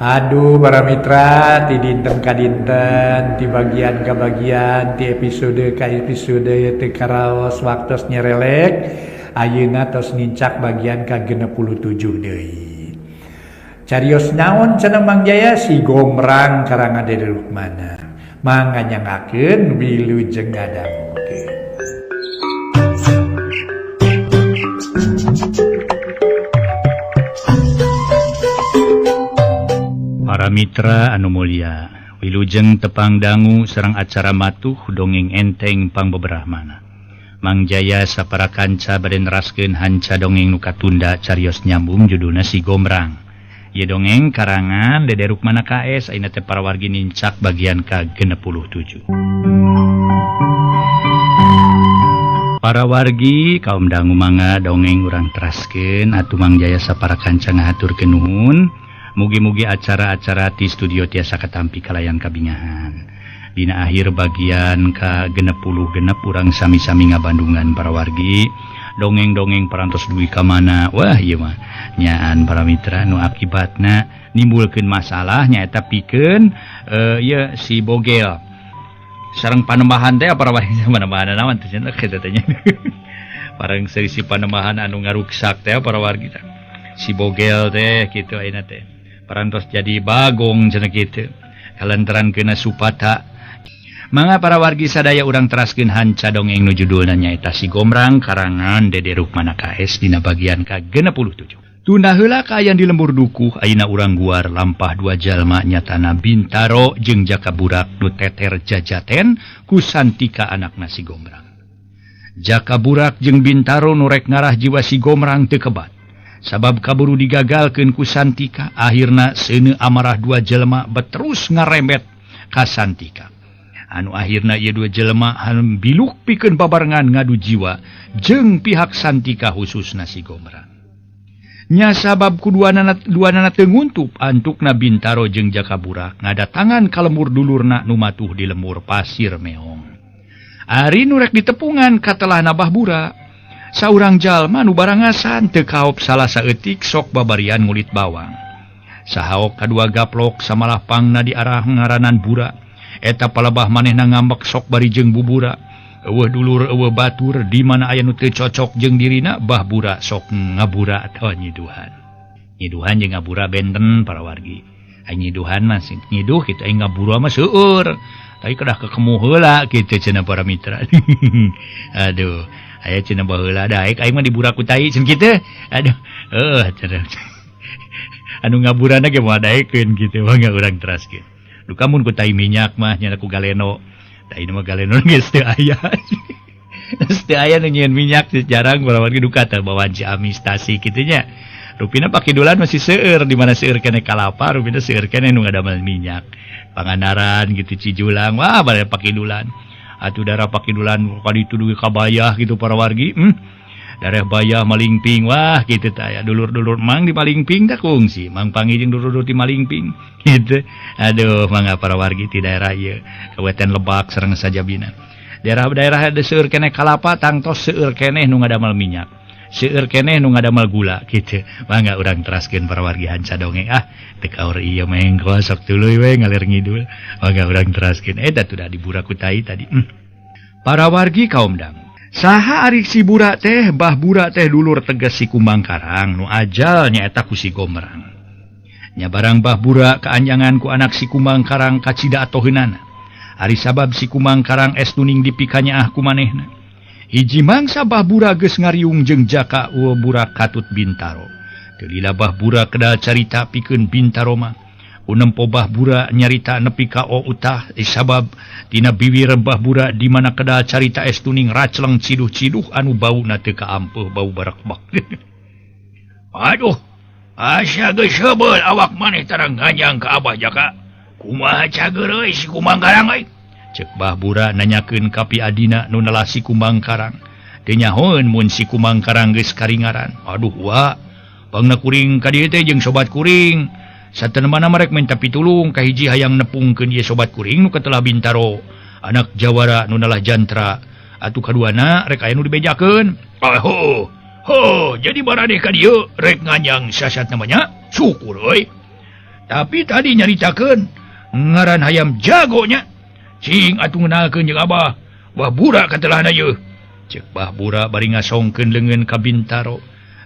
Aduh para mitra ti dinten ka dinten ti bagian ka bagian ti episode ka episode teu karaos waktos nyerelek ayeuna tos nincak bagian ka 67 deui. Carios naon cenah Mang Jaya si Gomrang karangan Dede Rukmana manganyangakeun wilujeng ngadangukeun. Para mitra anu mulia, wilujeng tepang dangu sareng acara matuh dongeng enteng pangbeberahmana. Mang Jaya sapara kanca bade neraskeun hanca dongeng nu katunda carios nyambung judulna Si Gomrang. Ieu dongeng karangan Dede Rukmana KS ayeuna teh para wargi nincak bagian ka-67. Para wargi kaum dangu mangga dongeng urang teraskeun atuh Mang Jaya sapara kanca ngahaturkeun nuhun. Mugi-mugi acara-acara di studio tiasa katampi kalayan kabingahan. Dina akhir bagian ka-66 urang sami-sami ngabandungan para wargi dongeng-dongeng parantos dugi ka mana. Wah ieu mah nyaan para mitra nu akibatna nimbulkeun masalah nyaeta pikeun ieu si Bogel. Sareng panembahan teh para wargi panembahan naon teh cenah kitu teh nya. Parang seisi panembahan anu ngaruksak teh para wargi teh. Si Bogel teh kitu ayeuna teh. Parantos jadi bagong cenah kitu kalantaran kena supata. Mangga para wargi sadaya urang teraskeun hanca dongeng nu judulna nyaeta Si Gomrang karangan Dede Rukmana KS dina bagian ka-67. Tunda heula kaayaan di lembur dukuh ayeuna urang guar lampah dua jalma nyatana Bintaro jeung Jaka Burak nu teter jajaten ku Santika anakna Si Gomrang. Jaka Burak jeung Bintaro nu rek ngarah jiwa Si Gomrang teu kebat. Sabab kaburu digagalkeun ku Santika, akhirna seuneu amarah dua jelema beterus ngarembet ka Santika. Anu akhirna ieu dua jelema anu biluk pikeun babarengan ngadu jiwa jeung pihak Santika khususna Si Gomrang. Nya sabab ku duanana teu nguntup antukna Bintaro jeung Jaka Burak ngadatangan ka lembur dulurna nu matuh di lembur Pasir Meong. Ari nu rek ditepungan katelahna Bah Bura. Saurang jalma nu barangasan teu kaop salah saeutik sok babarian ngulit bawang. Sahaok kadua gaplok samalah pangna di arah ngaranan Bura. Eta palebah manehna ngambek sok bari jeung bubura. Eueuh dulur eueuh batur di mana aya nu teu cocok jeung dirina Bah Bura sok ngabura atawa nyiduhan. Nyiduhan jeung ngabura benten para wargi. Ai nyiduhan mah nyiduh kitu ai ngabura mah seueur. Tapi kedah kekemu heula kitu cenah para mitra. Aduh. Aya cenah baheula daek aing mah dibura ku tai cenah kitu. Aduh, heuh cenah. Anu ngaburana ge moal daekeun kitu mah urang teraskeun. Duka mun ku tai minyak mah nya ku galeno. Tai mah galeno geus teu aya. Geus teu aya nu nyieun minyak geus jarang barawargi duka teh bawaan Ciamis Tasik kitu nya. Rupina pakidulan masih seueur di mana seueur keneh kalapa, rupina seueur keneh nu ngadamel minyak. Pangandaran gitu Cijulang, wah bade pakidulan. Atuh darah pakidulan kaditu dugi ka bayah gitu para wargi. Darah bayah malingping wah kitu tah aya dulur-dulur mang di malingping tah kungsi mang panggih jeung dulur-dulur di malingping gitu. Aduh mangga para wargi di daerah ieu Kabupaten Lebak sareng sajabina. Daerah-daerah ada seueur keneh kalapa tangtos seueur keneh nu ngadamel minyak. Seueur keneh nu ngadamel gula kitu. Mangga urang teraskeun para wargi hanca dongeng ah teu kaur ieu mengko sok tuluy we ngalir ngidul. Mangga urang teraskeun eta tuh da dibura ku tai tadi. Para wargi kaum dang. Saha ari si Bura teh Bah Bura teh dulur tegas si Kumbang Karang nu ajal nyaeta ku Si Gomrang. Nya barang Bah Bura kaanjangan ku anak si Kumbang Karang kacida atoheunana. Ari sabab si Kumbang Karang es tuning dipikanyaah ku manehna. Hiji mangsa Bah Bura geus ngariung jeung Jaka Burak katut Bintaro. Teu lila Bah Bura kedal carita pikeun Bintaro mah. Unempo Bah Bura nyarita nepi ka o utah sabab tina biwir Bah Bura di mana kedal carita es tuning racleng ciduh-ciduh anu bauna teu kaampeuh bau barekbak. Aduh, asa geus heubeul awak maneh tarang nganjang ka Abah Jaka. Kumaha cager euy si Kumbang Karang euy? Ceuk Bah Bura nanyakeun ka pi adina nu nelah si Kumbang Karang. Teu nyahoeun mun si Kumbang Karang geus karingaran. Aduh wa, pangna kuring ka dieu teh jeung sobat kuring. Satenemana marek minta pitulung ka hiji hayang nepungkeun ieu sobat kuring nu katelah Bintaro, anak jawara nu nelah jantra. Atuh kaduana rek aya nu dibejakeun. Aho, ho, jadi baraneh ka dieu rek nganjang sasat namanya. Syukur euy. Tapi tadi nyaritakeun ngaran hayam jagonya. Cing atuh ngenalkeun jeung Abah. Bah Bura katelahna yeuh. Cek Bah Bura bari ngasongkeun leungeun ka Bintaro.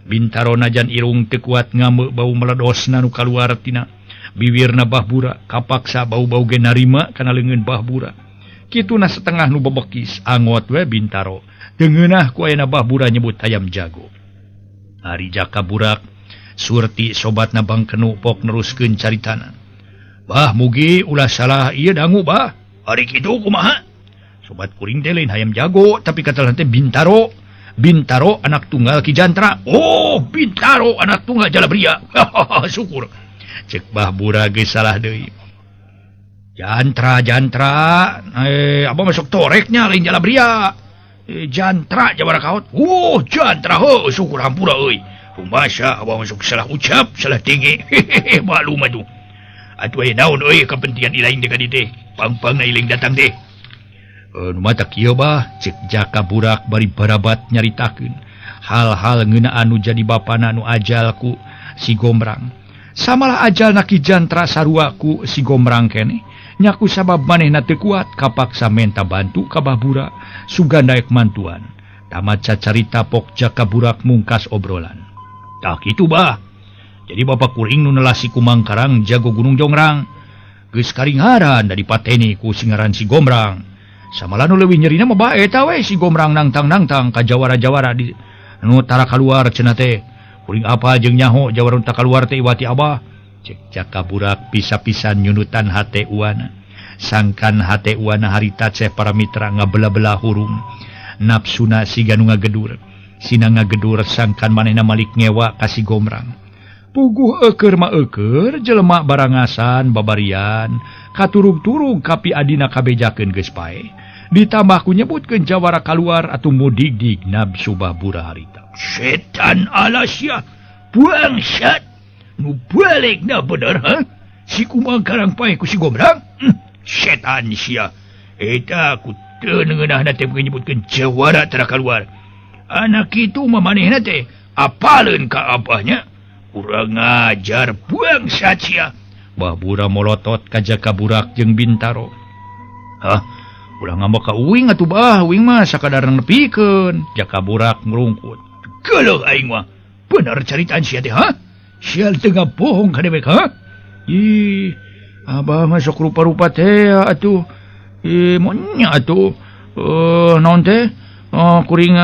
Bintaro najan irung teu kuat ngambeu bau meledosna nu kaluar tina biwirna Bah Bura, kapaksa bau-bau ge narima kana leungeun Bah Bura. Kituna setengah nu bebekis angot we Bintaro. Teu ngeunah ku ayana Bah Bura nyebut hayam jago. Ari Jaka Burak Surti sobatna Bangkenu pok neruskeun caritana. Bah mugi ulah salah ieu dangu bah. Ari kitu kumaha? Sobat kuring teh lain hayam jago tapi katelah teh Bintaro. Bintaro anak tunggal Ki Jantra. Oh, Bintaro anak tunggal Jalabria. Syukur. Cek Bah Bura geus salah deui. Jantra Jantra, abah masuk toreknya lain Jalabria. Jantra jawara kaut. Oh, Jantra heuh syukur hampura euy. Kumaha abah masuk salah ucap, salah tinggi. Hehehe, maklum atuh. Atuh aya naon euy kapentingan ilaing teh ka dieu teh. Pang-pangna iling datang teh. Nu matak kieu bah, cek Jaka Burak bari barabat nyaritakeun hal-hal ngeunaan nu jadi bapana nu ajal ku si Gombrang. Samalah ajal na Ki Jantra sarua ku si Gombrang keneh. Nyaku sabab manehna teu kuat kapaksa menta bantu ka Bah Bura sugan daek mantuan. Tamat cacarita pok Jaka Burak mungkas obrolan. Tah kitu bah. Jadi bapak kuring nu nelasi Kumangkarang jago Gunung Jongrang. Geus karingharan da dipateni ku singaran si Gombrang. Samalah nu leuwih nyerina mah bae eta we si Gombrang nangtang-nangtang ka jawara-jawara di nu tara kaluar cenah teh. Kuring apa jeung nyaho jawara nu tara kaluar teh iwati abah. Cek Jaka Burak pisa-pisan nyunutan hate uana. Sangkan hate uana harita ceh para mitra ngabela-bela hurung. Nafsuna siga nu ngagedur. Sina ngagedur sangkan manehna malik ngewa ka si Gombrang. Puguh eueur mah eueur jelema barangasan babarian katurug-turug kapi adina kabejakeun geus pae. Ditambah ku nyebutkeun jawara kaluar atuh mudigdig nafsu Bah Bura harita. Setan alasya bangsat nu balikna bener ha? Si Kumangkarang pae ku si Gombrang? Setan sia. Eta ku teu ngeunahna teh nyebutkeun jawara tara kaluar. Anak kitu mah manehna teh apaleun ka abahnya. Kurang ngajar bangsat sia. Bah Bura molotot ka Jaka Burak jeung Bintaro. Hah? Ulah ngambek ka uing atuh bah, uing mah sakadar nepikeun. Jaka Burak ngrungkut. Geuleuh aing mah. Bener caritaan sia teh, ha? Sial teu ngabohong ka dewek, ha? Ih, abah mah sok rupa-rupa teh atuh. Ih, monya atuh. Naon teh? Kuring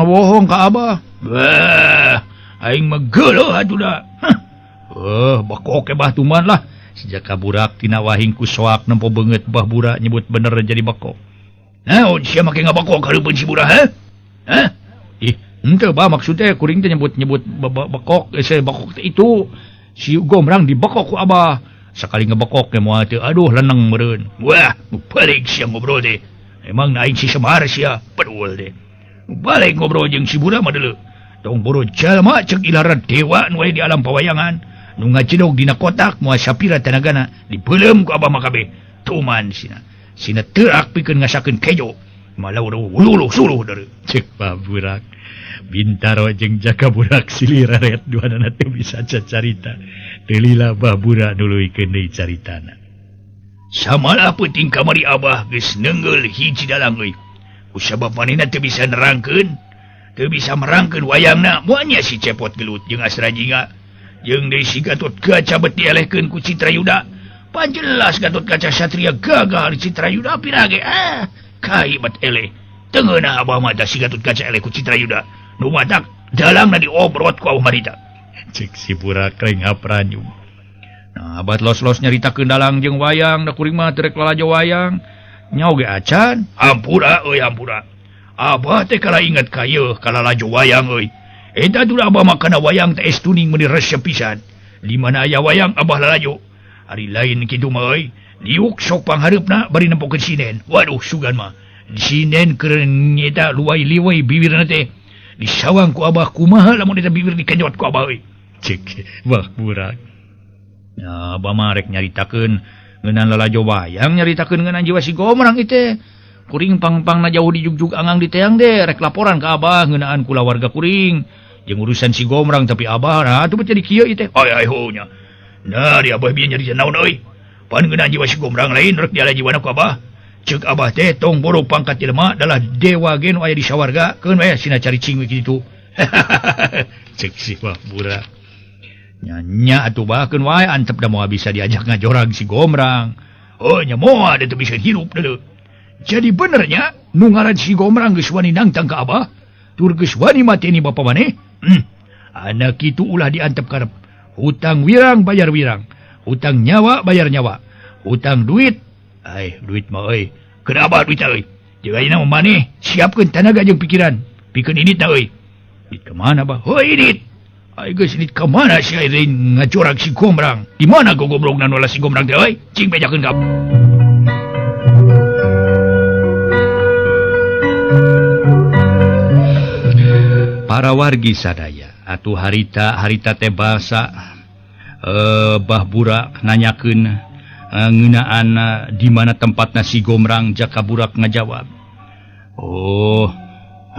ngabohong ka abah. Bah, aing mah geuleuh atuh da. Hah. Bakok bah tuman lah. Si Jaka Burak tina wahing ku soak nempo beungeut Bah Bura nyebut bener jadi bakok. Naon sia make ngabakok hareupeun si Bura, ha? Hah? Ih, henteu bah maksud teh kuring teh nyebut-nyebut bakok, saya bakok teh itu si Gombrang dibekok ku abah. Sakali ngebekok ge moal teu aduh leneng meureun. Wah, balik sia ngobrol teh. Emang aing si Semar sia, pedul teh. Balik ngobrol jeung si Bura mah deuleu. Tong boro jalma cek ilaran dewa nu aya di alam pawayangan. Nu ngajedog dina kotak moal sapira tanagana dibeuleum ku abah mah kabeh. Tuman sina. Sina teurak pikeun ngasakeun kejo. Malah uluh suluh deuleu. Cek Bah Burak. Bintaro jeung Jaka Burak silih reret duanana teu bisa cacarita. Teu lila Bah Bura nuluykeun deui caritana. Samalah peuting kamari abah geus neunggeul hiji dalang euy. Ku sabab manehna teu bisa nerangkeun, teu bisa merangkeun wayangna, moal nya si Cepot Gelut jeung Asra Jingga. Jeung deui si Gatot Kaca bet dielehkeun ku Citrayuda. Panjelas Gatot Kaca Satria gagah di Citrayuda pirage. Kai bet eleh. Teu ngeunah abah mah si Gatot Kaca eleh ku Citrayuda. Nu matak dalangna diobrot ku abah marita. Cek si Burak renghap ranyum. Nah, abah los-los nyaritakeun dalang jeung wayang, da kuring mah teu rek lalajo wayang. Nyaho ge acan. Hampura euy hampura. Abah teh kala inget ka ieu kalalajo wayang euy. Eta tuh abah mah kana wayang teh es tuning meuni resep pisan. Di mana aya wayang abah lalajo. Ari lain kitu mah euy. Liuk sok panghareupna bari nempokeun sinen. Waduh sugan mah. Sinen keur nyeta luwai-liwai bibirna teh. Disawang ku abah kumaha lamun eta bibir dikenyot ku abah euy. Cek Bah Burak. Ya, abah mah rek nyaritakeun ngeunaan lalajo wayang, nyaritakeun ngeunaan jiwa si Gombrang ieu teh. Kuring pang-pangna jauh di jugjug angang di teang deh, rek laporan ka abah ngeunaan kulawarga kuring. Jeung urusan si Gombrang tapi abah nah atuh jadi kieu ieu teh. Ay ay ho nya. Nah di abah bieu nyarita naon euy. Pan ngeunaan jiwa si Gombrang lain rek diala jiwana ku abah. Ceuk abah teh tong boro pangkat jelema dalah dewa ge nu aya di sawarga keun we sina caricing we kitu. Ceuk si Bah Bura. Nya nya atuh bah keun wae antep da moal bisa diajak ngajorag si Gombrang. Oh nya moal da teu bisa hirup deuleu. Jadi benernya nu ngaran si Gombrang geus wani nangtang ka abah, tur geus wani mateni bapa maneh. Anak kitu ulah diantep karep. Hutang wirang bayar wirang, hutang nyawa bayar nyawa, hutang duit. Ai duit mah euy. Keur abah duit euy. Jeung ayeuna mah maneh siapkeun tanaga jeung pikiran. Pikeun indit na euy. Indit ka mana bah? Heuh indit. Ai geus indit ka mana sia euy ngajorag si Gombrang? Di mana gogobrogna nu si Gombrang teh euy? Cing bejakeun ka. Para wargi sadaya atuh harita harita teh basa Bah Burak nanyakeun ngeunaan di mana tempatna si Gombrang. Jaka Burak ngajawab, oh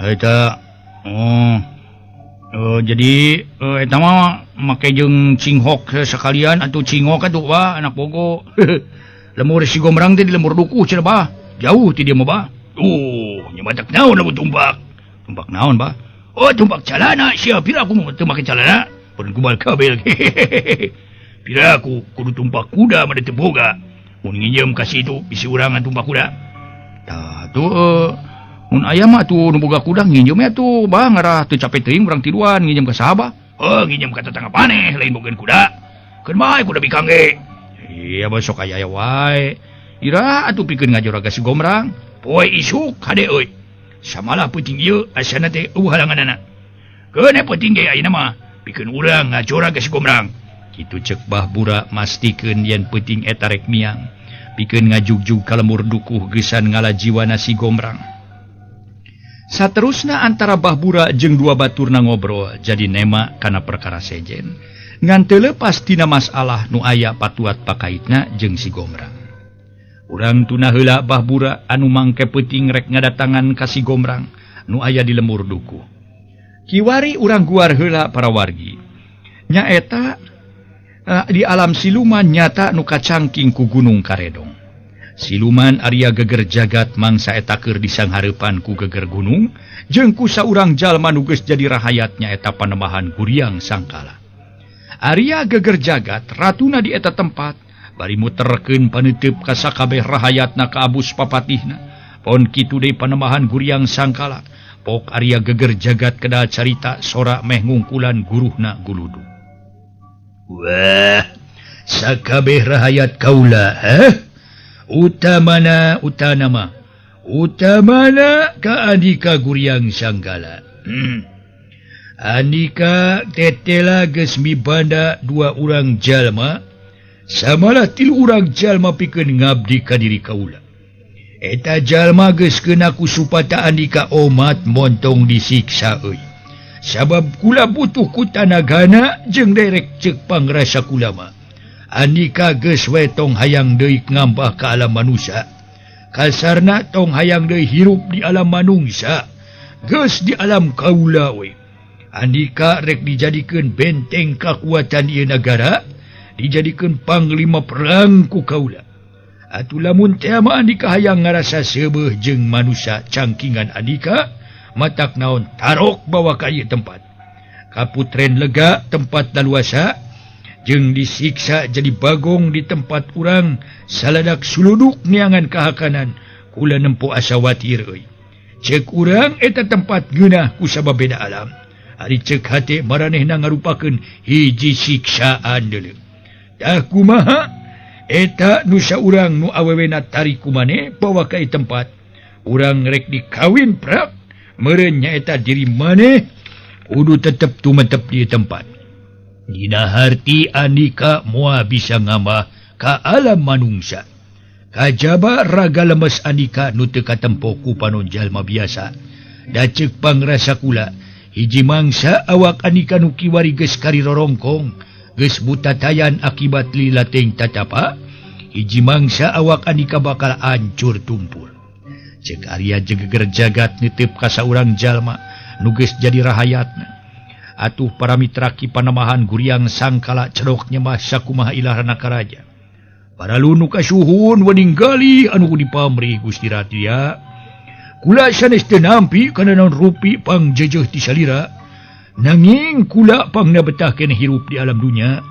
eta oh, jadi eta mah make jeung Cinghok sekalian atuh Cinghok atuh bah anak bogo. Lemur si Gombrang teh di lemur dukuh cenah bah, jauh ti dia mah bah. Nya matak naon lamun tumpak. Tumpak naon bah? Oh tumpak calana sia pira aku mau teu make calana pun kumal kabel. Pira aku kudu tumpak kuda mah teu boga. Mun nginjem ka situ bisi urang tumpak kuda. Tah tuh mun aya mah tuh nu boga kuda nginjem nya tuh bah ngarah teu capek teuing urang tiluan nginjem ka saha bah? Oh nginjem ka tetangga maneh lain bogaeun kuda. Keun bae kuda bikang ge. Iya bah sok aya wae. Ira atuh pikeun ngajoraga si Gombrang. Poe isuk hade euy. Samalah peuting ieu asana teh eueuh halanganana. Keun peuting ge ayeuna mah pikeun urang ngajorag ka si Gombrang. Kitu ceuk Bah Bura mastikeun yen peuting eta rek miang. Pikeun ngajugjug ka lemur dukuh geusan ngala jiwana si Gombrang. Saterusna antara Bah Bura jeung dua baturna ngobrol jadi nema kana perkara sejen. Ngan teu leupas tina masalah nu aya patuat pakaitna jeung si Gombrang. Urang tuna heula Bah Bura anu mangke peuting rek ngadatangan ka si Gombrang nu aya di lemur dukuh. Kiwari urang guar heula para wargi. Nyaeta di alam siluman nyata nu kacangking ku Gunung Karedong. Siluman Arya Geger Jagat mangsa eta keur disanghareupan ku geger gunung jeung ku saurang jalma nu geus jadi rahayat nyaeta Panembahan Guriang Sangkala. Arya Geger Jagat ratuna di eta tempat bari muterkeun paneuteub ka sakabeh rahayatna ka abus papatihna. Pon kitu deui Panembahan Guriang Sangkala. Pok Arya Geger Jagat kedal carita sora meh ngungkulan guruhna guludu. Wah, sakabeh rahayat kaula, heh? Utamana utanama. Utamana ka Andika Guriang Sangkala. Andika tetela geus mibanda dua urang jalma, samalah tilu urang jalma pikeun ngabdi ka diri kaula. Eta jalma geus keuna ku supata Andika omat montong disiksa euy. Sabab kula butuh ku tanagana jeung derek ceuk pangrasa kula mah. Andika geus we tong hayang deui ngambah ka alam manusia. Kasarna tong hayang deui hirup di alam manungsa. Geus di alam kaula we. Andika rek dijadikeun benteng kakuatan ieu nagara, dijadikeun panglima perang ku kaula. Atuh lamun teh mah Andika hayang ngarasa seubeuh jeung manusia cangkingan Andika, matak naon tarok bawa ka ieu tempat. Kaputren lega tempat daluasa jeung disiksa jadi bagong di tempat urang saladak suluduk neangan kahakanan kula nempo asa watir euy. Ceuk urang eta tempat geunah ku sabab beda alam. Ari ceuk hate maranehna ngarupakeun hiji siksaan deuleu. Tah kumaha eta nu saurang nu awewena tarik ku maneh bawa ka ieu tempat. Urang rek dikawin prak meureun nyaeta diri maneh kudu tetep tumetep di tempat. Dina harti Andika moal bisa ngambah ka alam manungsa. Kajaba raga lemes Andika nu teu katempo ku panon jalma biasa. Da ceuk pangrasa kula hiji mangsa awak Andika nu kiwari geus karirorongkong geus butatayan akibat lilating tatapa. Hiji mangsa awak Andika bakal hancur tumpul. Ceuk Arya Geger Jagat nitip ka saurang jalma nu geus jadi rahayatna. Atuh para mitra Ki Panembahan Guriang Sangkala cedok nyembah sakumaha ilahna karaja. Para lunu kasuhun weninggali anu dipamrih Gusti Ratia. Kula sanes teu nampi kana naon rupi pangjejeuh ti salira. Nanging kula pangna betah keneh hirup di alam dunya.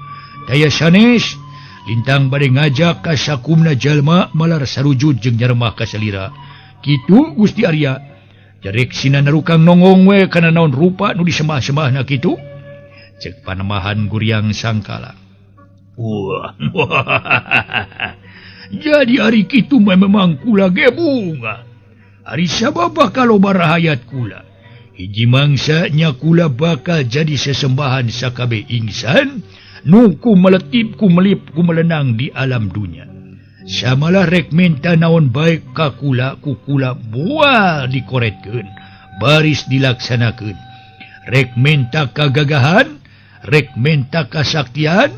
Daya sanes lintang bade ngajak ka sakumna jalma malar sarujud jeung nyaremah ka salira. Kitu Gusti Arya. Jarek sina narukang nongong we kana naon rupa nu disemah-semahna kitu. Cek Panembahan Guriang Sangkala. Wah. Jadi ari kitu mah memang kula ge bunga. Ari sabab bakal loba rahayat kula. Hiji mangsa nya kula bakal jadi sesembahan sakabeh insan nu ku meletip ku melip ku melenang di alam dunya. Samalah rek minta naon baik ka kula ku kula moal dikoretkeun baris dilaksanakeun. Rek minta kagagahan, rek minta kasaktian,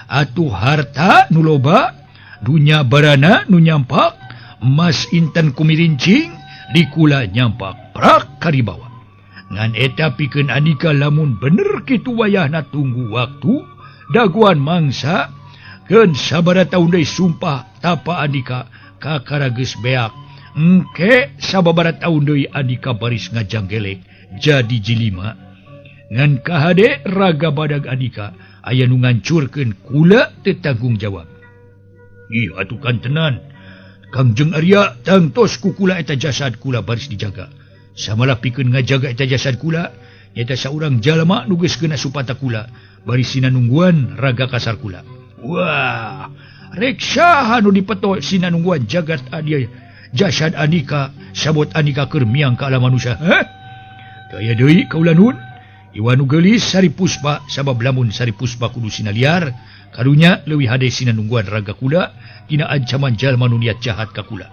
atuh harta nu loba, dunya barana nu nyampak, emas inten kumirincing, di kula nyampak prak karibawa. Ngan eta pikeun andika lamun bener kitu wayahna tunggu waktu, daguan mangsa, keun sabaraha taun deui sumpah tapa andika kakara geus beak. Engke sababaraha taun deui andika baris ngajanggelek jadi jilima. Ngan kahade raga badag andika aya nu ngancurkeun kula teu tanggung jawab. Ih atuh kantenan Kangjeng Arya tangtos ku kula eta jasad kula baris dijaga. Samalah pikeun ngajaga eta jasad kula nyata saurang jalma nu geus kena supata kula baris sinanungguan raga kasar kula. Wah, rek saha nu dipeto sinanungguan jagat adia jasad andika sabot andika keur miang ka alam manusia. Heh? Daya deui kaula nun. Iwa nu geulis Sari Puspa sabab lamun Sari Puspa kudu sinaliar karunya leuwih hade sinanungguan raga kula tina ancaman jalma nu niat jahat ka kula.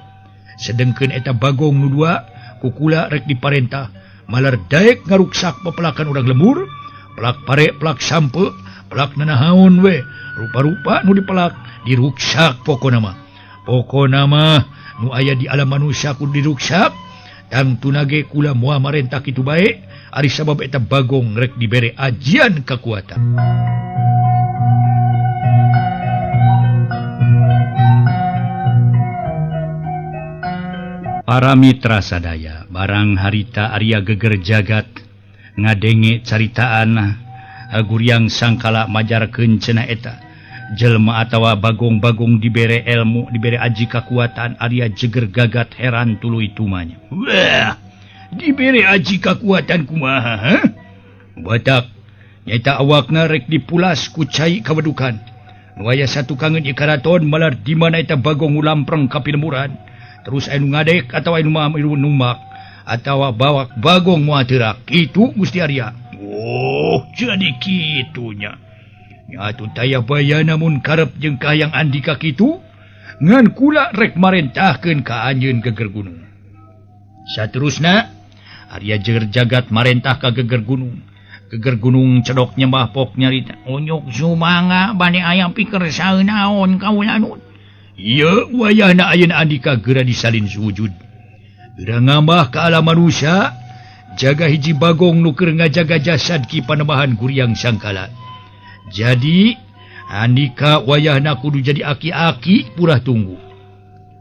Sedengkeun eta bagong nu dua ku kula rek diparentah malar daek ngaruksak pepelakan urang lembur, pelak pare pelak sampe, pelak nanahaon we, rupa-rupa nu dipelak diruksak pokona mah. Pokona mah nu aya di alam manusia kudu diruksak, tangtuna ge kula moal marentah kitu bae. Ari sabab eta bagong rek dibere ajian kekuatan. Para mitra sadaya, barang harita Arya Geger Jagat ngadenge caritaan Guriang Sangkala majarkeun cenah eta jelema atawa bagong-bagong dibere ilmu, dibere aji kekuatan. Arya Jeger Gagat heran tuluy tumanya. Wah, dibere aji kekuatan kumaha, ha? Batak nyaeta awakna rek dipulas ku cai kawedukan. Nu aya satukangeun ieu karaton malar di mana eta bagong ngulampreng ka pilemburan. Terus anu ngadek atawa anu mah numbak atawa bawak bagong moal teurak. Kitu Gusti Arya. Oh, jadi kitunya. Nya atuh taya bayana mun karep jeung kahayang andika kitu, ngan kula rek marentahkeun ka anjeun Geger Gunung. Saterusna Arya Jeger Jagat marentah ka Geger Gunung. Geger Gunung cedok nyembah pok nyarita. Onyok sumanga bade aya piker saeunaon kaula nun. Ieu wayahna ayeuna andika geura disalin sujud. Geura ngambah ka alam manusia, jaga hiji bagong nu keur ngajaga jasad Ki Panembahan Guriang Sangkala. Jadi andika wayahna kudu jadi aki-aki purah tunggu.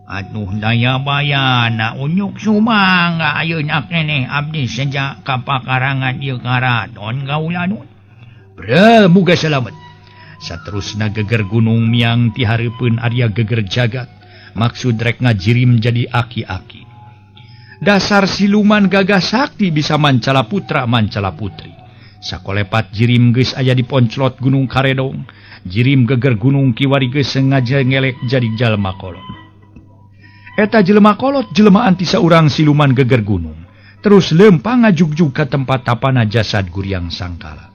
Aduh daya bayana unyuk sumangga ayeuna keneh abdi sejak kapakarangan ieu karaton kaula nun. Bra muga salamet. Saterusna Geger Gunung miang ti hareupeun Arya Geger Jagat maksud rek ngajirim jadi aki-aki. Dasar siluman gagah sakti bisa mancala putra mancala putri. Sakolepat jirim geus aya di ponclot Gunung Karedong. Jirim Geger Gunung kiwari geus sengaja ngelek jadi jalma kolot. Eta jelema kolot jelema anti saurang siluman Geger Gunung. Terus lempang ngajugjug ka tempat tapana jasad Guriang Sangkala.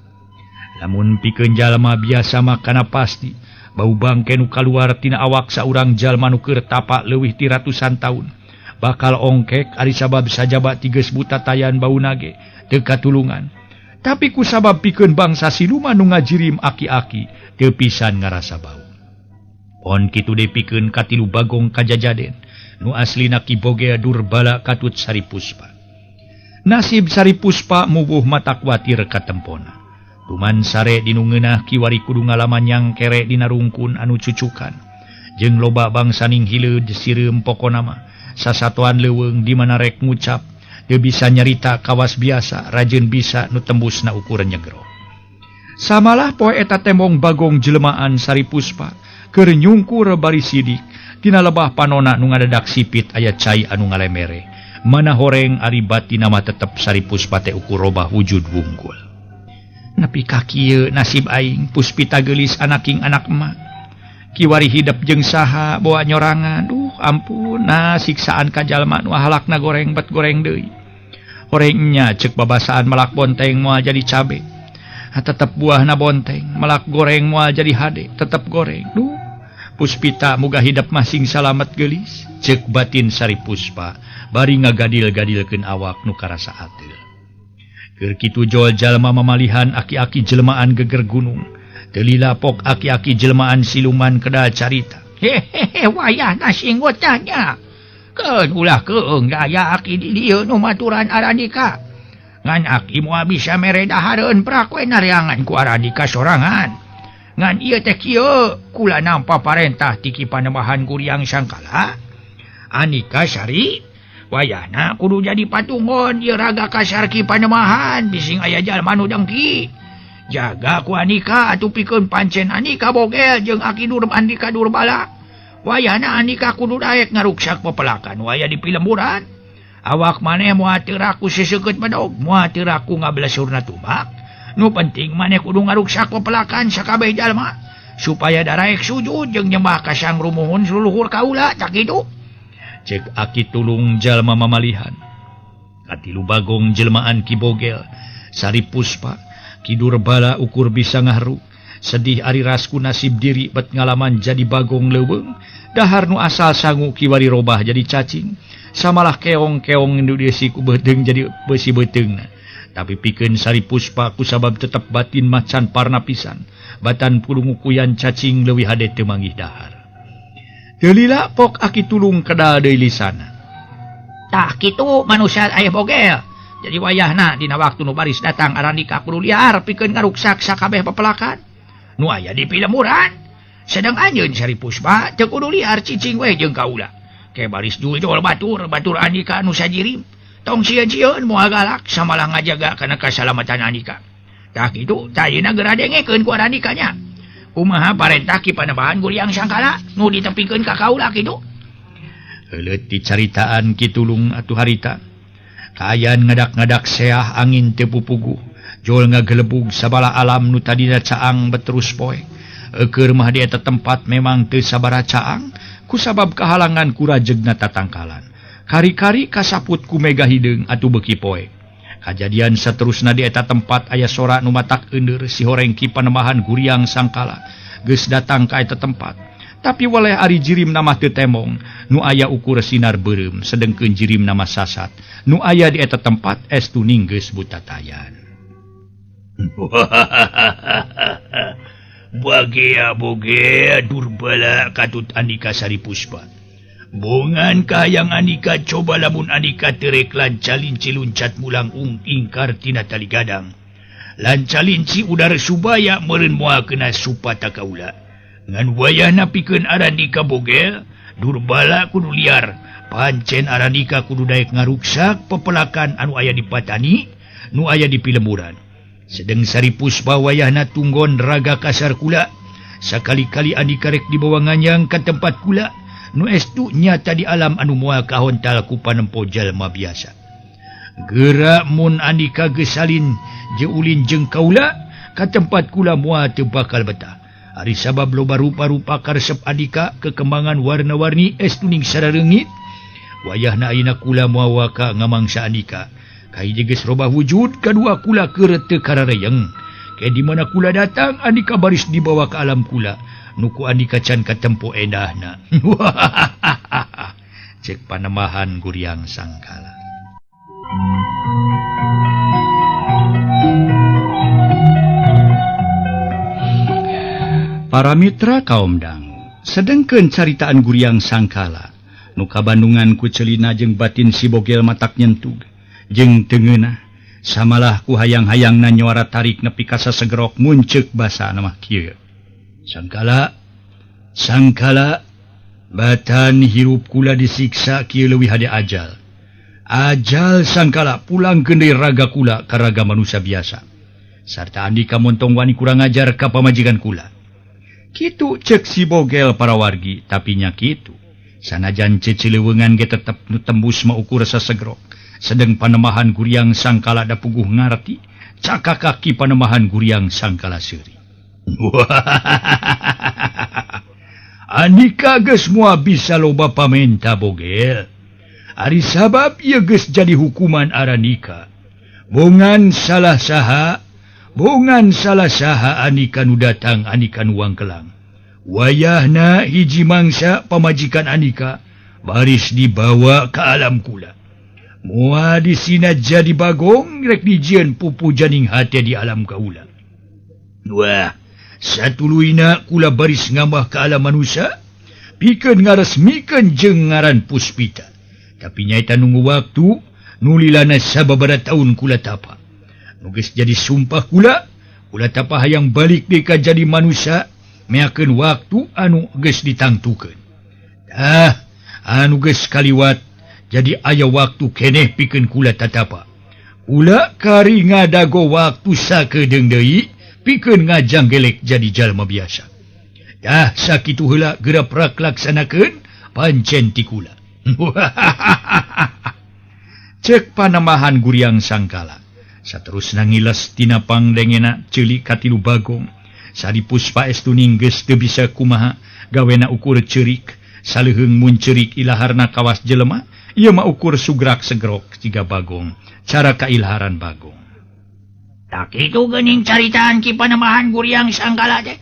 Lamun pikeun jalma biasa makana pasti bau bangke nu kaluar tina awak saurang jalma nu keur tapa leuwih ti ratusan taun. Bakal ongkek ari sabab sajaba tigeus buta tayan bauna ge teu katulungan. Tapi ku sabab pikeun bangsa siluman nu ngajirim aki-aki teu pisan ngarasa bau. Pon kitu deui pikeun katilu bagong kajajaden nu aslina Ki Bogea Durbala katut Sari Puspa. Nasib Sari Puspa mubuh mata kuatir katempona. Tuman sare dinu ngeunah kiwari kudu ngalaman nyangkere dina rungkun anu cucukan. Jeung loba bangsa ning hileud sireum pokona mah. Sasatoan leuweung di mana rek ngucap teu bisa nyarita kawas biasa rajin bisa nu tembusna ukur nyegro. Samalah poe eta tembong Bagong jelmaan Sari Puspa keur nyungkur bari sidik tina lebah panona nu ngadadak sipit aya cai anu ngalemere. Mana horeng ari batin mah tetep Sari Puspa teh ukur robah wujud wungkul. Nepi ka kieu nasib aing Puspita geulis anaking anak emak. Kiwari hidep jeung saha bawa nyorangan. Duh ampun nah siksaan ka jalma nu ahlakna goreng bet goreng deui. Horengnya cek babasaan melak bonteng moal jadi cabe. Tetep buahna bonteng, melak goreng moal jadi hade, tetep goreng. Duh Puspita muga hidep masing salamet geulis. Cek batin Sari Puspa bari ngagadil-gadilkeun awak nu karasa ateul. Keur kitu jol jalma mamalihan aki-aki jelmaan geger gunung. Teu lila pok aki-aki jelmaan siluman kedal carita. Hehehe wayahna singgot nya. Keun ulah keung daya aki di dieu nu maturan Arandika. Ngan aki moal bisa mere dahareun prak we nareangan ku Arandika sorangan. Ngan ieu teh kieu kula nampa parentah ti Ki Panembahan Guriang Sangkala. Andika Sari wayahna kudu jadi patungon ieu raga kasar Ki Panembahan bising aya jalma nu dengki. Jaga ku Andika atuh pikeun pancen Andika bogel jeung aki dur Andika Durbala. Wayahna Andika kudu daek ngaruksak pepelakan waya di pilemburan. Awak maneh moal teu raku seseukeut bedog, moal teu raku ngablesurna tumbak. Nu penting maneh kudu ngaruksak pepelakan sakabeh jalma supaya daraek sujud jeung nyembah ka Sang Rumuhun luluhur kaula tak kitu. Cek aki tulung jalma mamalihan. Katilu Bagong jelmaan Ki Bogel, Sari Puspa, Ki Durbala ukur bisa ngaharu. Sedih ari rasku nasib diri bet ngalaman jadi bagong leuweung. Dahar nu asal sangu kiwari robah jadi cacing. Samalah keong-keong nu dieusi ku beuteung jadi beusi beuteungna. Tapi pikeun Sari Puspa kusabab tetep batin macan parna pisan. Batan pulungukuyan cacing leuwih hade teu manggih dahar. Teu lila pok aki tulung kedal deui lisana. Tah kitu manusia aya bogel. Jadi wayahna dina waktu nu baris datang Arandika kudu liar pikeun ngaruksak sakabeh pepelakan. Nu aya di pilemburan. Sedang anjeun Sari Puspa teu kudu liar cicing we jeung kaula. Ke baris jul-jul batur batur Andika nu sajirim. Tong sieun-sieun moal galak samalah ngajaga kana kasalamatan Andika. Tah kitu tah ayeuna geura dengekeun ku Arandika nya. Kumaha parentah Ki Panembahan Guriang Sangkala nu ditepikeun ka kaula kitu. Heuleut dicaritaan Ki Tulung atuh harita. Kaayaan ngadak-ngadak seah angin teu pupuguh. Jol ngagelebug sabala alam nu tadina caang beterus poek. Eukeur mah di eta tempat memang teu sabara caang kusabab kahalangan ku rajegna tatangkalan. Kari-kari kasaput ku mega hideung atuh beuki poek. Kajadian saterusna di eta tempat aya sora nu matak eundeur si horeng Ki Panembahan Guriang Sangkala geus datang ka eta tempat. Tapi waleh ari jirim mah teu temong, nu aya ukur sinar beureum sedengkeun jirim nama sasat. Nu aya di eta tempat estu geus butatayan. Bagea boge Durbala katut Andika Sari Puspa. Bongan kahayang Andika coba lamun Andika terek lancalinci luncat mulang ung ingkar tina tali gadang. Lancalinci udara subaya meureun moal kena supata kaula. Ngan wayahna pikeun Arandika bogel, Durbala kudu liar. Pancen Arandika kudu daek ngaruksak pepelakan anu aya di patani, nu aya di pilemburan. Sedeng Sari Puspa wayahna tunggon raga kasar kula. Sakali-kali Andika rek dibawa nganyang ka tempat kula. Nu estu nyata di alam anu moal kahontal ku panempo jalma biasa. Geura mun Andika geus salin jeung ulin jeung kaula ka tempat kula moal teu bakal betah. Ari sabab loba rupa-rupa karesep Andika kekembangan warna-warni estu ning sarareungit. Wayahna ayeuna kula moal waka ngamangsa Andika. Kahiji geus robah wujud kadua kula keur teu karareyeng. Ke di mana kula datang Andika baris dibawa ke alam kula. Nuku Andika can katempo endahna. Cek Panembahan Guriang Sangkala. Para mitra kaum dangu, sedengkeun caritaan Guriang Sangkala nu kabandungan ku celina jeung batin si bogel matak nyentug jeung teu ngeunah. Samalah ku hayang-hayangna nyuara tarik nepi ka sasegerok munceuk basa mah kieu. Sangkala sangkala batan hirup kula disiksa kieu leuwih hade ajal. Ajal sangkala pulang deui raga kula ka raga manusia biasa. Sarta Andika montong wani kurang ajar ka pamajikan kula. Kitu cek si Bogel para wargi, tapi nya kitu. Sanajan cecileuweungan ge tetep nu tembus mah ukur sasegrok. Sedeng panemahan Guriang Sangkala da puguh ngarti, caka kaki panemahan Guriang Sangkala seuri. Andika geus moal bisa loba pamenta Bogel. Ari sabab ieu geus jadi hukuman Aranika. Bongan salah saha, bongan salah saha Andika nu datang Andika nu wangkelang. Wayahna hiji mangsa pamajikan Andika baris dibawa ke alam kula. Moal disina jadi bagong rek dijieun pupu janing hate di alam kaula. Wah, satuluyna kula baris ngamah ke alam manusia, pikeun ngaresmikeun jeung ngaran Puspita. Tapi nyaeta nunggu waktu nulilana sababaraha taun kula tapa. Nu geus jadi sumpah kula, kula tapa hayang balik deui ka jadi manusia. Meakeun waktu anu geus ditangtukeun. Tah, anu geus kaliwat jadi aya waktu keneh pikeun kula tatapa. Kula kari ngadago waktu sakedeung deui pikeun ngajanggelek jadi jalma biasa. Tah, sakitu heula geura prak laksanakeun pancen ti kula. Cek panemahan Guriang Sangkala. Saterusna ngiles tina pangdengena ceuli katilu Bagong. Sari Puspa Estuning geus teu bisa kumaha gawena ukur ceurik saleuheung mun ceurik ilaharna kawas jelema ieu mah ukur sugrak segrok jiga Bagong cara kailaharan Bagong. Tak kitu geuning caritaan Ki Panembahan Guriang Sangkala teh.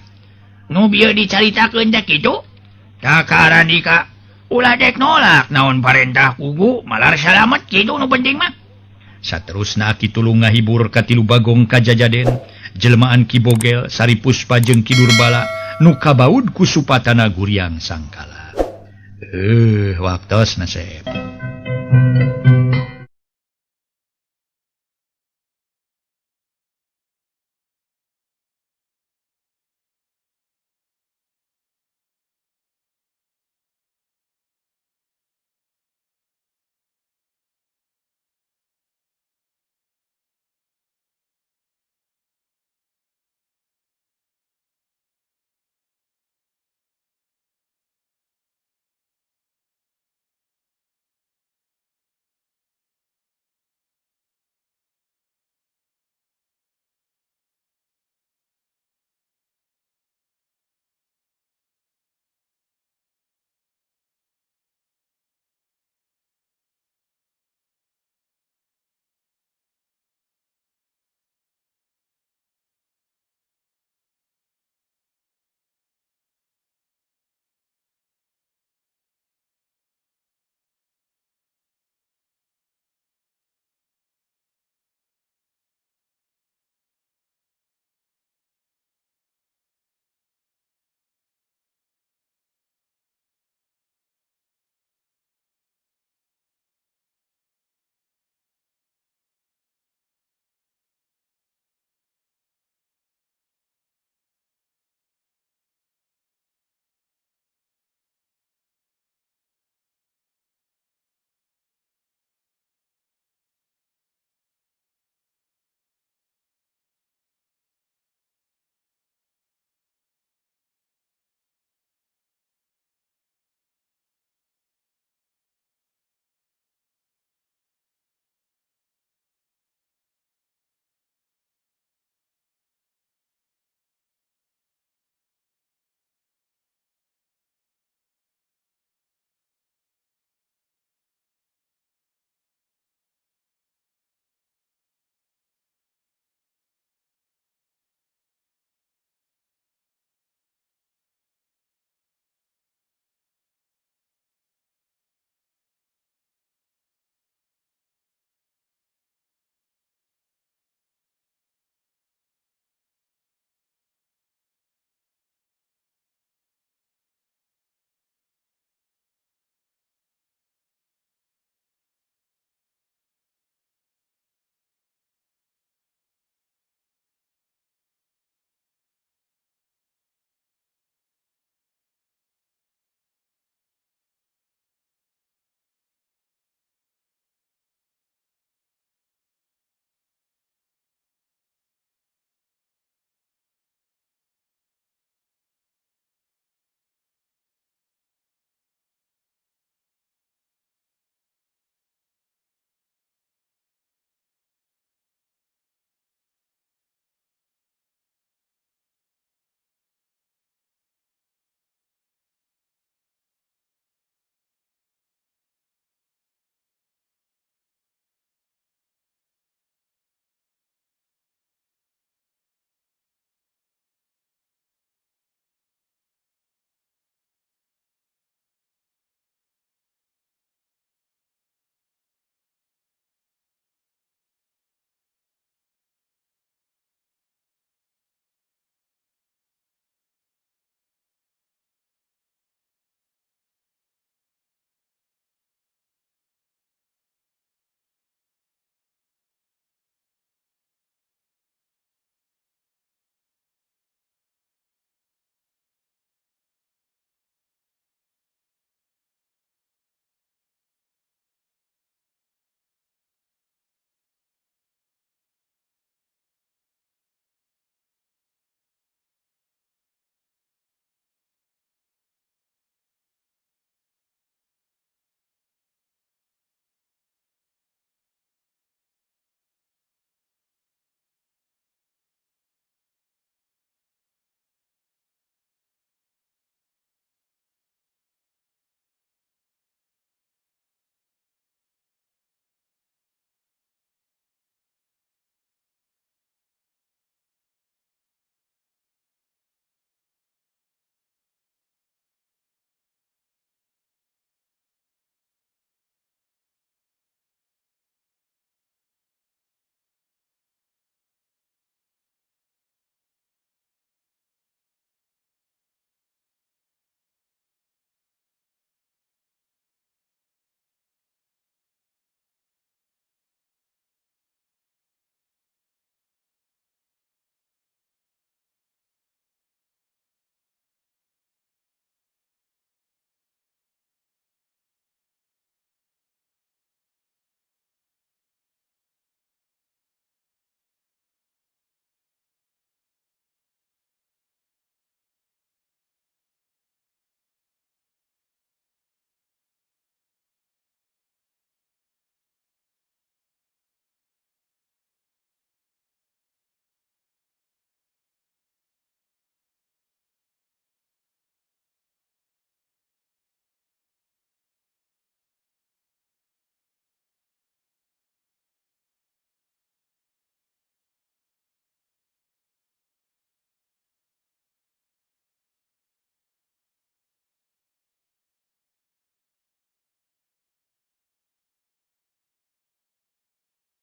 Nu bieu dicaritakeun teh kitu. Tak ka Arandika ulah dek nolak naon parentah kugu malar salamet kitu nu penting mah. Saterusna Ki tulung ngahibur katilu Bagong kajajaden jelmaan Ki Bogel Sari Puspa jeung Ki Durbala nu kabaud ku supatana Guriang Sangkala. Waktos naseb.